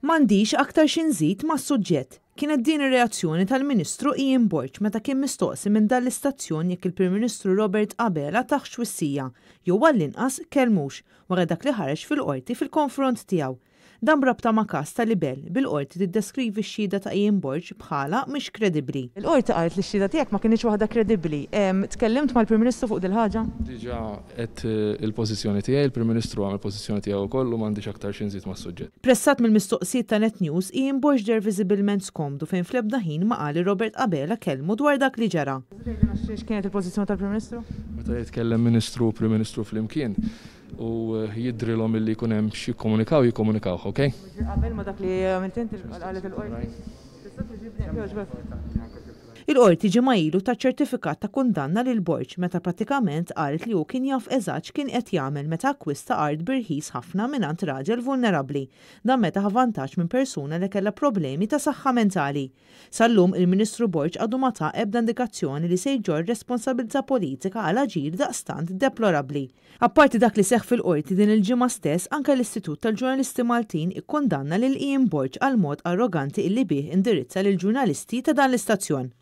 M'għandix aktar xi nżid mas-suġġett. Kienet din ir-reazzjoni tal-Ministru Ian Borg meta kien mistoqsi minn dan l-istazzjon jekk il-Prim Ministru Robert Abela tahx twissija, jew għall-inqas kellmux, wara dak li ħareġ fil-Qorti fil-konfront tiegħu. Dan b'rabta ma' każ ta' libell, bil-Qorti tiddeskrivi x-xhieda ta' Ian Borg bħala mhix kredibbli. Il-Qorti qalet li x-xhieda tiegħek ma kinitx waħda kredibbli. Tkellimt mal-Prim Ministru fuq dil-ħaġa? Diġà għedt il-pożizzjoni tiegħi, il-Prim Ministru għamel pożizzjoni tiegħu wkoll u m'għandix aktar xi nżid mas-suġġett. Pressat mill-mistoqsijiet ta' Net News, Ian Borg deher viżibilment skomdu fejn fl-ebda ħin ma qal li Robert Abela kellmu dwar dak li ġara. Tista' tgħidilna x'kienet il-pożizzjoni tal-Prim Ministru? Meta jitkellem Ministru u Prim Ministru flimkien, U jidhrilhom illi jkun hemm x'jikkomunikaw, jikkomunikawh, ok? Qabel ma dak li għamilt inti qalet il-qorti. Tista' twiġibni jekk jogħġbok? Il-Qorti ġimgħa ilu tat ċertifikat ta' kundanna lil Borg meta prattikament qalet li hu kien jaf eżatt x'kien qed jagħmel meta akkwista art bi rħis ħafna mingħand raġel vulnerabbli. Dan meta ħa vantaġġ minn persuna li kellha problemi ta' saħħa mentali. Sal-lum, il-Ministru Borg għadu ma ta ebda indikazzjoni li se jġorr responsabilità politika għal aġir daqstant deplorabbli. Apparti dak li seħħ fil-Qorti din il-ġimgħa stess, anke l-Istitut tal-Ġurnalisti Maltin ikkundanna lil Ian Borg għall-mod arroganti illi bih indirizza lill-ġurnalisti ta' dan l-istazzjon.